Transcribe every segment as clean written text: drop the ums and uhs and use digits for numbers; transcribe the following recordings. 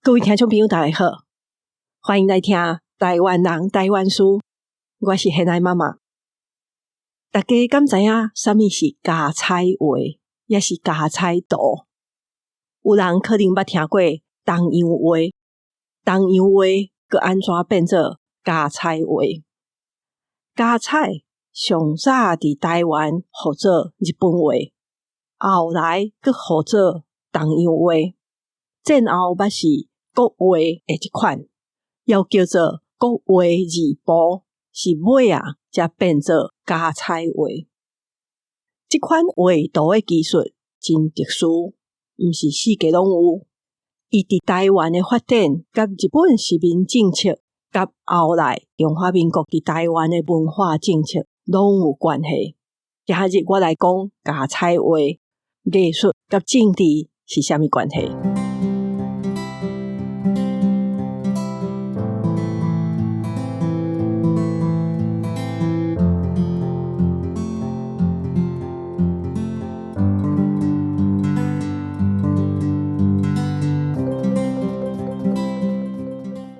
各位聽眾朋友，大家好，歡迎來聽台灣人台灣事，我是現愛媽媽。大家敢知影啥物是膠彩畫，抑是膠彩圖？有人可能捌聽過東洋畫，東洋畫閣按怎變做膠彩畫？膠彩上早佇台灣號做日本畫，後來閣號做東洋畫。戰後捌是國畫的一款，又叫做國畫二部，是尾仔才變做膠彩畫。這款畫圖的技術真特殊，毋是四界攏有。伊佇台灣的發展，佮日本殖民政策，佮後來中華民國佇台灣的文化政策攏有關係。今仔日我來講膠彩畫藝術佮政治是啥物關係。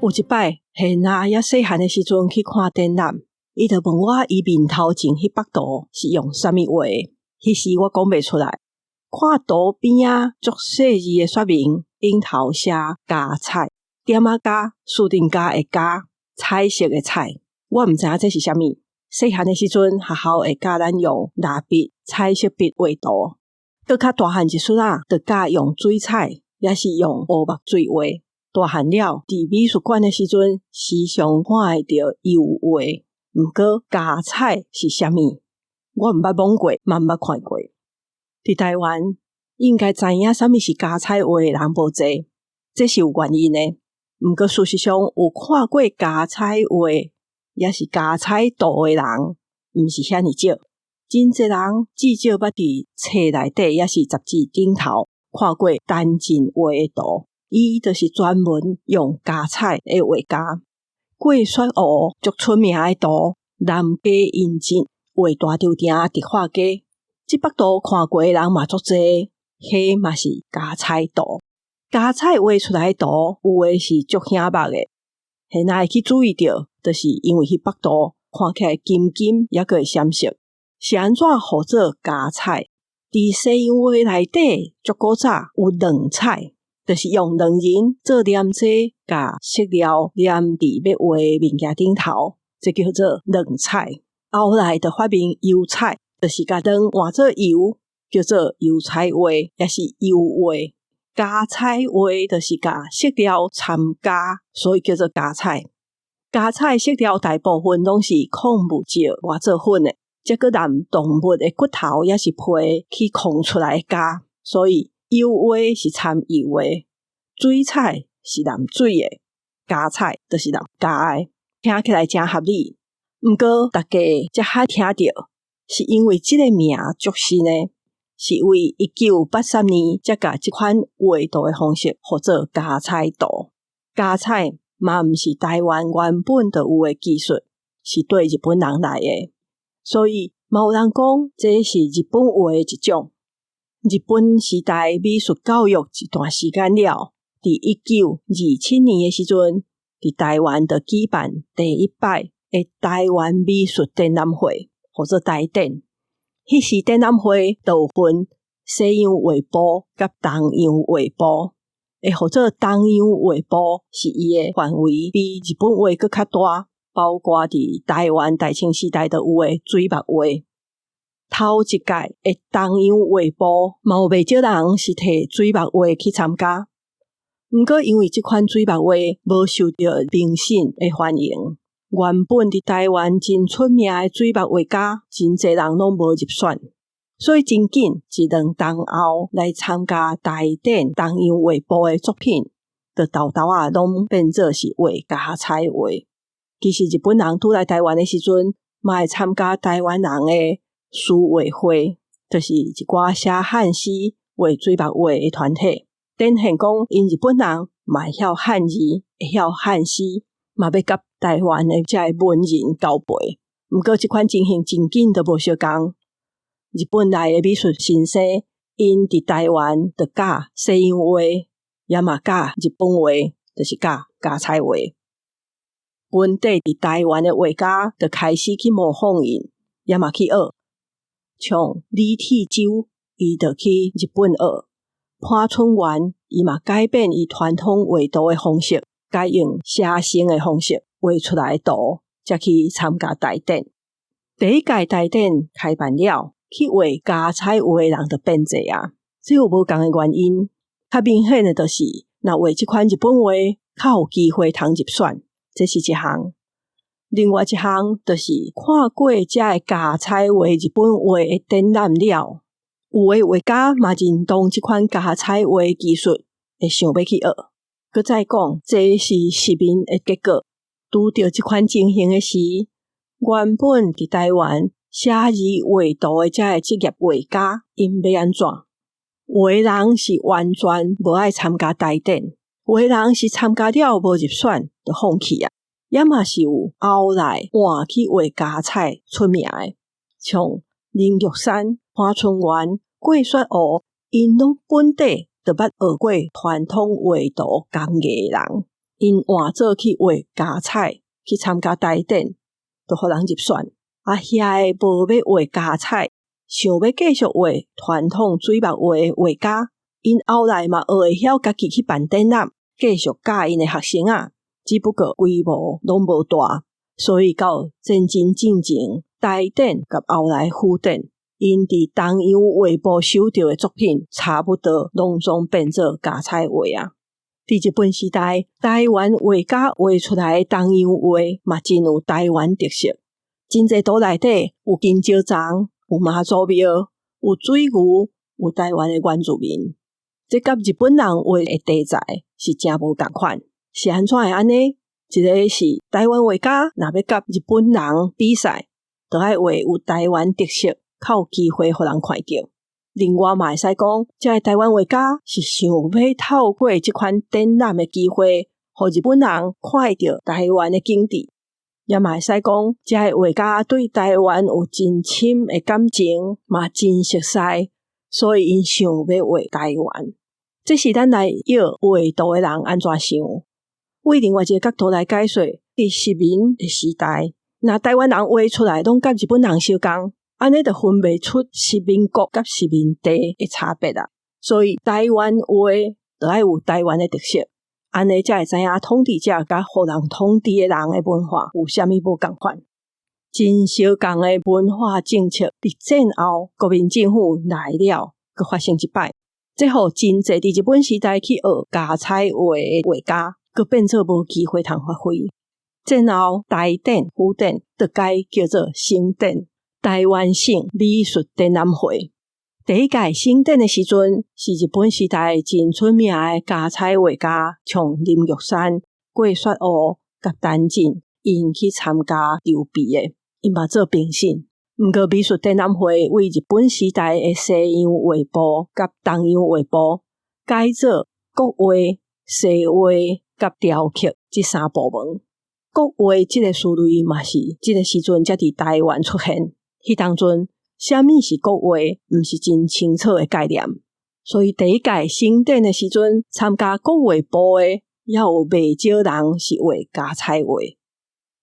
有一擺，現仔猶細漢的時陣去看展覽，伊就問我伊面頭前彼幅圖是用啥物畫的，彼時我講袂出來。看圖邊仔足細字的說明，頂頭寫膠彩，點仔加，豎頂加的加，彩色的彩，我毋知影這是啥物。細漢的時陣，學校會教咱用蠟筆、彩色筆畫圖。閣較大漢一絲仔，就教用水彩，抑是用烏墨水畫。大漢了，佇美術館的時陣，時常看會著油畫。毋過膠彩是啥物？我毋捌摸過，嘛毋捌看過。佇台灣，應該知影啥物是膠彩畫的人無濟，這是有原因的。毋過事實上，有看過膠彩畫，抑是膠彩圖的人，毋是遐爾少。真濟人至少捌佇冊內底，抑是雜誌頂頭看過陳進畫的圖。伊就是專門用膠彩的畫家。過雪湖足出名的圖，南家引進畫大稻埕迪化街，這幅圖看過的人嘛足濟，彼嘛是膠彩圖。膠彩畫出來的圖，有的是足顯目的，現在會去注意著，就是因為彼幅圖看起來金金，猶閣會閃爍。是按怎號做膠彩？佇西洋畫內底，足古早有軟彩。就是用卵仁做黏劑，共色料黏佇欲畫的物件頂頭，這叫做軟彩。後來就發明油彩，就是共卵換做油，叫做油彩畫，抑是油畫。膠彩畫就是共色料摻膠，所以叫做膠彩。膠彩色料大部分攏是礦物質磨做粉的，才閣含動物的骨頭抑是皮去炕出來的膠，所以。油畫是摻油的，水彩是淋水的，膠彩就是淋膠的，聽起來誠合理。毋過大家才罕聽著，是因為這個名足新的，是為1983年才共這款畫圖的方式號做膠彩圖。膠彩嘛毋是台灣原本就有的技術，是對日本人來的，所以嘛有人講這是日本畫的一種。日本時代美術教育一段時間了，佇1927年的時陣，佇台灣就舉辦第一擺的台灣美術展覽會，號做台展。彼時展覽會就有分西洋畫部佮東洋畫部，會號做東洋畫部是伊的範圍比日本畫閣較大，包括佇台灣大清時代就有的水墨畫。頭一屆的東洋畫部，嘛有袂少人是提水墨畫去參加。毋過因為這款水墨畫無受著評審的歡迎，原本佇台灣真出名的水墨畫家，真濟人攏無入選，所以真緊一兩冬後來參加台展東洋畫部的作品，就沓沓仔攏變做是畫膠彩畫。其實日本人拄來台灣的時陣，嘛會參加台灣人的書畫會，就是一寡寫漢詩、畫水墨畫的團體，展現講𪜶日本人嘛會曉漢字，會曉漢詩，嘛欲佮台灣的這个文人交陪。毋過這款情形真緊就無相仝。日本來的美術先生，𪜶佇台灣就教西洋畫，抑也嘛教日本畫，就是教加彩畫。本地佇台灣的畫家就開始去模仿𪜶，也嘛去學。像李鐵洲，伊就去日本學。潘春元，伊嘛改變伊傳統畫圖的方式，改用寫生的方式畫出來的圖，才去參加大展。第一屆大展開辦了，去畫加彩畫的人就變濟啊！這有無仝的原因，較明顯的就是，若畫這款日本畫，較有機會通入選，這是一項。另外一項就是看過這个加彩畫日本畫的展覽了，有的畫家嘛認同這款加彩畫技術，會想欲去學。閣再講，這是殖民的結果。拄著這款情形的時，原本佇台灣寫字畫圖的這个職業畫家，𪜶欲按怎？有的人是完全無愛參加大展，有的人是參加了無入選就放棄啊。也嘛是有後來換去畫加彩出名的，像林玉山、潘春元、郭雪湖，𪜶攏本底就捌學過傳統畫圖工藝的人，𪜶換做去畫加彩，去參加大展，就予人入選。啊，遐个無欲畫加彩，想欲繼續畫傳統水墨畫的畫家，𪜶後來嘛學會曉家己去辦展覽，繼續教𪜶的學生仔。只不過規模攏無大，所以到戰爭進前，台展佮後來府展，𪜶佇東洋畫部收著的作品，差不多攏總變做加彩畫啊。佇日本時代，台灣畫家畫出來的東洋畫嘛，真有台灣特色。真濟圖內底有金石欉，有媽祖廟，有水牛，有台灣的原住民。這佮日本人畫的題材是誠無仝款。是按怎會按呢？一个是台灣畫家，若欲佮日本人比賽，就愛畫有台灣特色，較有機會予人看著。另外嘛會使講，這个台灣畫家是想欲透過這款展覽的機會，予日本人看會著台灣的景致。也嘛會使講，這个畫家對台灣有真深的感情，嘛真熟似，所以𪜶想欲畫台灣。這是咱來約畫圖的人按怎想？為另外一个角度來解說，佇殖民的時代，若台灣人畫出來攏佮日本人相仝，按呢就分袂出殖民國佮殖民地的差別啊。所以台灣畫就愛有台灣的特色，按呢才會知影統治者佮予人統治的人的文化有啥物無仝款。真相仝的文化政策，佇戰後國民政府來了，閣發生一擺，這予真濟佇日本時代去學加彩畫的畫家，閣變做無機會通發揮。戰後台展、府展就改叫做省展，台灣省美術展覽會。第一屆省展的時陣，是日本時代真出名的加彩畫家，像林玉山、郭雪湖佮陳進，𪜶去參加籌備的，𪜶嘛做評審。毋過美術展覽會為日本時代的西洋畫部佮東洋畫部改做國畫、西畫佮雕刻這三部門。國畫這个詞類嘛是這个時陣才佇台灣出現。彼當陣，啥物是國畫，毋是真清楚的概念。所以第一屆省展的時陣，參加國畫部的，也有袂少人是畫加彩畫。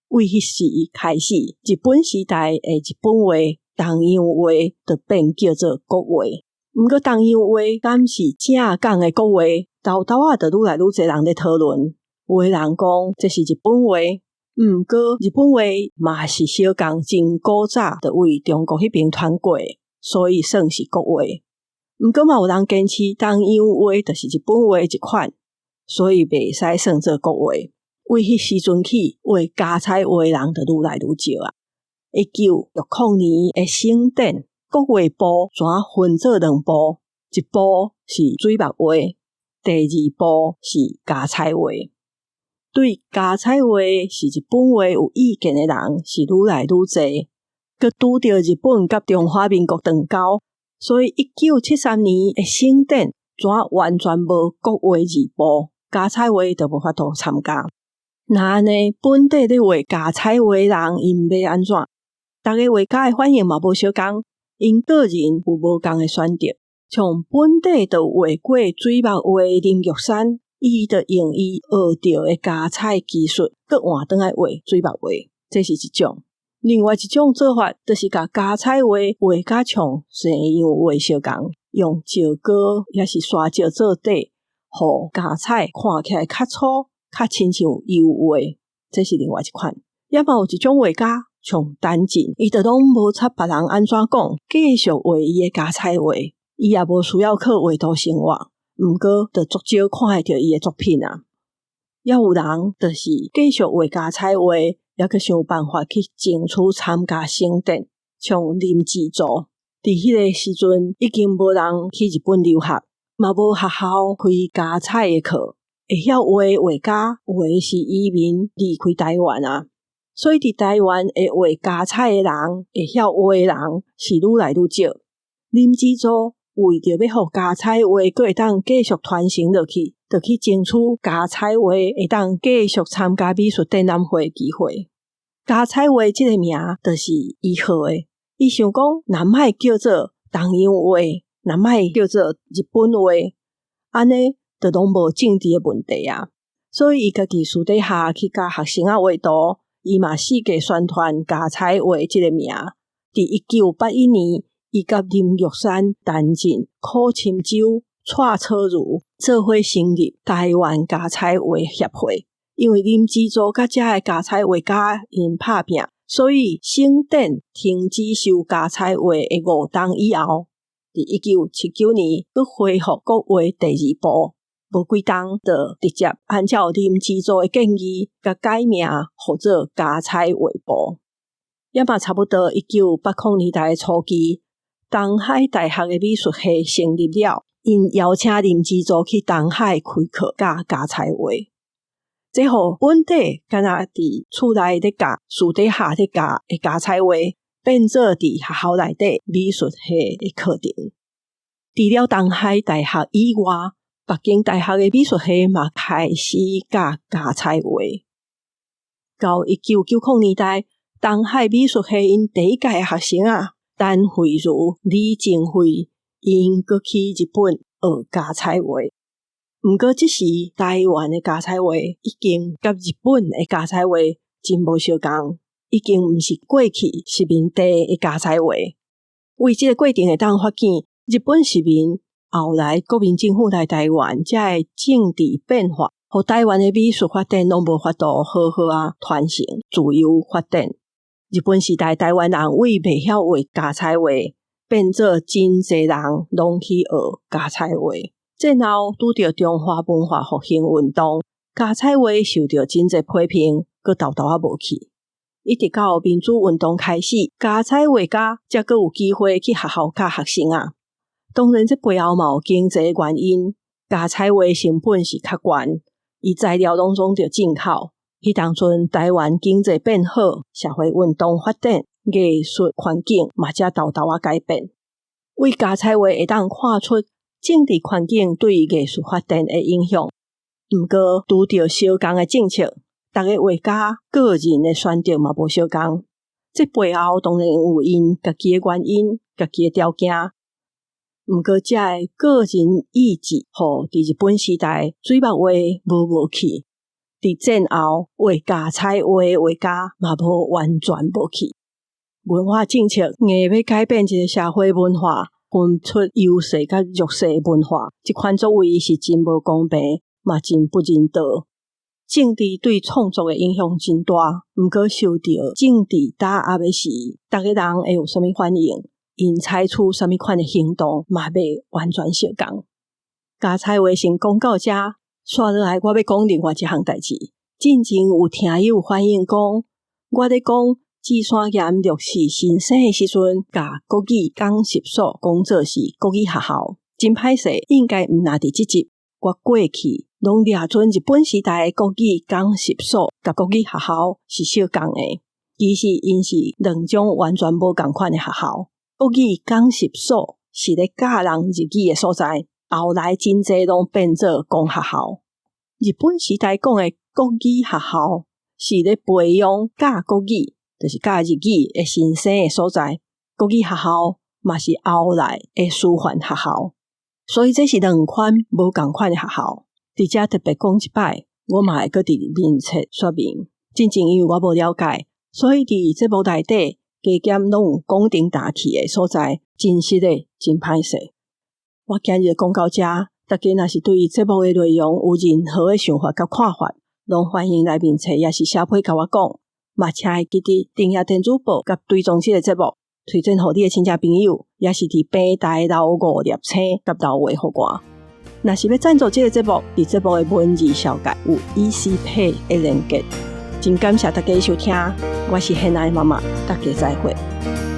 為彼時開始，日本時代的日本畫、東洋畫就變叫做國畫。毋過東洋畫敢是正港的國畫，沓沓仔就愈來愈濟人咧討論。有的人講這是日本畫，毋過日本畫嘛是相仝真古早就為中國彼邊傳過，所以算是國畫。毋過嘛有人堅持東洋畫就是日本畫一款，所以袂使算做國畫。為彼時陣起，畫加彩畫的人就愈來愈少啊。1960年的省展，國畫部怎分做兩部？一部是水墨畫，第二部是加彩畫。對加彩畫是日本畫有意見的人是愈來愈濟，閣拄著日本佮中華民國斷交，所以1973年的省展怎完全無國畫二部，加彩畫就無法度參加。若按呢，本地咧畫加彩畫的人，𪜶欲按怎？逐个畫家的反應嘛無相仝，𪜶個人有無仝的選擇。像本地就畫過水墨畫的林玉山，伊就用伊學著的膠彩技術，閣換轉來畫水墨畫，這是一種。另外一種做法，就是共膠彩畫畫甲像西洋畫相仝，用石膏抑是沙石做底，予膠彩看起來較粗，較親像油畫。這是另外一款。也嘛有一種畫家，像陳進，伊就攏無插別人按怎講，繼續畫伊的膠彩畫，伊也無需要靠畫圖生活，毋過就足少看會著伊的作品啊。也有人就是繼續畫膠彩畫，猶閣想辦法去爭取參加省展，像林志祖，佇彼个時陣已經無人去日本留學，嘛無學校開膠彩的課，會曉畫畫家有的是移民離開台灣啊。所以佇台灣會畫膠彩的人，會曉畫的人是愈來愈少。林志祖為著欲予膠彩畫閣會當繼續傳承落去，就去爭取膠彩畫會當繼續參加美術展覽會的機會。膠彩畫這个名就是伊號的，伊想講，若莫叫做東洋畫，若莫叫做日本畫，按呢就攏無政治的問題啊。所以伊家己私底下去教學生仔畫圖，伊嘛四界宣傳膠彩畫這个名。佇1981年，伊佮林玉山、陳進、柯欽洲、蔡楚如做伙成立台灣膠彩畫協會。因為林志祖佮遮的膠彩畫家𪜶拍拚，所以省展停止收膠彩畫的5冬以後，佇1979年閣恢復國畫第二部，無幾冬就直接按照林志祖的建議，共改名號做膠彩畫部。也嘛差不多1980年代的初期，東海大學的美術系成立了，𪜶邀請林志祖去東海開課教膠彩畫。這予本底敢若佇厝內咧教、私底下咧教的膠彩畫，變做佇學校內底美術系的課程。除了東海大學以外，北京大學的美術系嘛開始教膠彩畫。到1990年代，東海美術系𪜶第一屆的學生啊，陳慧如、李靜慧，𪜶閣去日本學膠彩畫。毋過這時台灣的膠彩畫已經佮日本的膠彩畫真無相仝，已經毋是過去殖民地的膠彩畫。為這个過程會當發展，日本殖民後來國民政府來台灣，遮的政治變化，予台灣的美術發展攏無法度好好仔傳承、自由發展。日本時代，台灣人為袂曉畫膠彩畫，變做真濟人攏去學膠彩畫。戰後拄著中華文化復興運動，膠彩畫受著真濟批評，閣沓沓仔無去。一直到民主運動開始，膠彩畫家才閣有機會去學校教學生仔。當然，這背後嘛有經濟原因，膠彩畫成本是較懸，伊材料攏總著進口。彼當陣台灣經濟變好，社會運動發展，藝術環境嘛才沓沓仔改變。為膠彩畫會當看出政治環境對藝術發展的影響。毋過拄著相仝的政策，逐个畫家個人的選擇嘛無相仝。這背後當然有𪜶家己的原因、家己的條件。毋過遮的個人意志，予佇日本時代水墨畫無無去，佇戰後畫膠彩畫的畫家嘛無完全無去。文化政策硬欲改變一个社會文化，分出優勢佮弱勢文化，這款作為是真無公平，嘛真不人道。政治對創作的影響真大，毋過受著政治打壓的時，逐个人會有啥物反應？𪜶採取啥物款的行動，嘛袂完全相仝。膠彩畫先講到遮，紲落來我欲講另外一項代誌。進前有聽友反映講，我咧講芝山岩六四先生的時陣，共國語講習所講做是國語學校，真歹勢，應該毋若佇這集。我過去攏掠準日本時代的國語講習所佮國語學校是相仝的，其實𪜶是兩種完全無仝款的學校。國語講習所是咧教人日語的所在，後來真濟攏變做公學校。日本時代講的國語學校是咧培養教國語，就是教日語的先生的所在。國語學校嘛是後來的師範學校，所以這是兩款無仝款的學校。佇遮特別講一擺，我嘛會閣佇面冊說明。進前因為我無了解，所以佇節目內底加減攏有講頂打去的所在，真實的真歹勢。我今日講到遮，大家若是對節目的內容有任何的想法佮看法，攏歡迎來面冊，抑是寫批共我講。嘛，請會記得訂閱電子報佮追蹤這個節目，推薦予你的親戚朋友，抑是佇平台留五粒星佮留話予我。若是欲贊助這個節目，佇節目的文字紹介有 ECPay 的連結。真感謝大家收聽，我是現愛媽媽，大家再會。